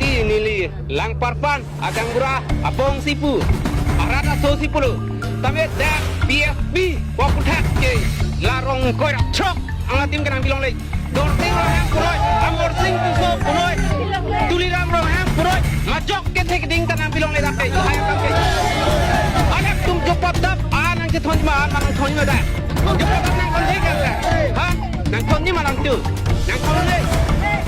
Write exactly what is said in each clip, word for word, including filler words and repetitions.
Ti neli Langparpan agaonbura abong si pu, arat aso si pulo. Tame dak P F B pok uthak ke la Rongkoi Rapthrok anglong adim kenangpi longle. Dorsing Ronghang puroi, Amarsing Tisso puroi, Tuliram Ronghang puroi, majok kethe keding ta nangpi longle dak ke, lahai dak ke. Alangtum jopatap, ah, nangkethon ma, ah, nangthon ma dak. Jopatap nangthon he kan dak. Ha? Nangthon ma nangtum. Nangthon le.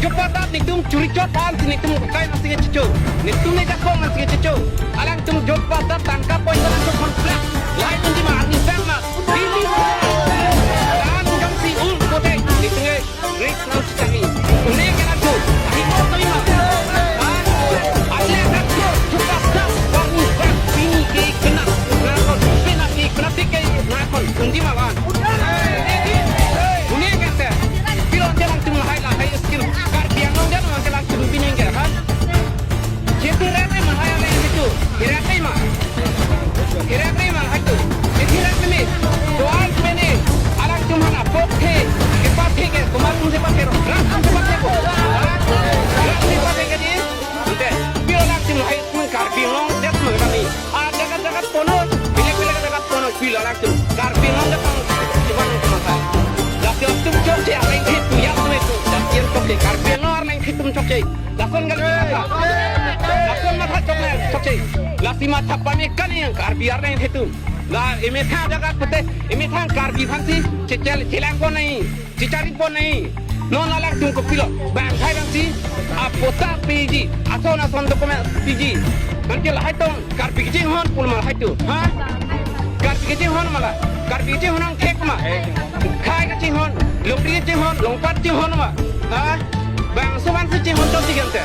Jopatap nelitum churi chot an si nelitum kai nangsi kecho. Nelitum ne jakong nangsi kecho. Alangtum jopatap tangka poisa nangtum konflak. Lahai thon ma, arni sang ma. Bili. Dan jongsi ul pote. Nelitum ne rik nangsi kami. Une ke nangtum. Ahi ko kami ma. Ha? Atle nangtum jopatap. Warni sang pini ke kena. Nangkon. Pina ke kena tik ke nangkon. Thon ma ba. Une ke te. Pilo te nangtum lahai lahai scheme. Karbi Anglong dia nang ke nangtum pini ke ha. Jeti rate ma hai aleng hitu. Hirate ma. Hirate ma hai tu. Jeti rate me. Doan me ne. Alangtum aphan apok the. Kepathe ke. Komat atum si pathe ro. Rat atum si pathe ko. Rat atum si pathe ke di. Ante. Pilo alangtum hai atum Karbi Anglong dia atum kami. Ah, jagat jagat ponoi. Pilek pilek jagat ponoi. Pilo alangtum. Karbi Anglong dia atum. Cuma atum apa. Lasi atum chokche aleng hitu. Ya atum hitu. Lasi atum chokche. Karbi Anglong aleng hitu chokche. Lason kali matha. Lason matha chokche, chokche. Lasi matha pame kali yang Karbi arleng hitu. La emethang jagat pute, emethang Karbi aphansi, chechel, chelang pon nai, chechari pon nai. Non alangtum kopilo, bang hai bangsi, apota piji, ason ason document piji. Nangke lahai tong, Karbi kechinghon pulma hai tu. Ha? Karbi kechinghon ma la. Karbi kechinghon angthek ma. Khai kechinghon, longri kechinghon, longpat chinghon ma. Ha? Bangso bangso chinghon chot si kante.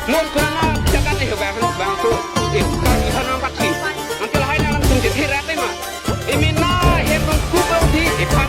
Non kurang jagat ni bang bangso. Eh, Karbi han nang patsi. Nangke lahai nang tum je thirat ma. Imina hem nang kubang si, iphan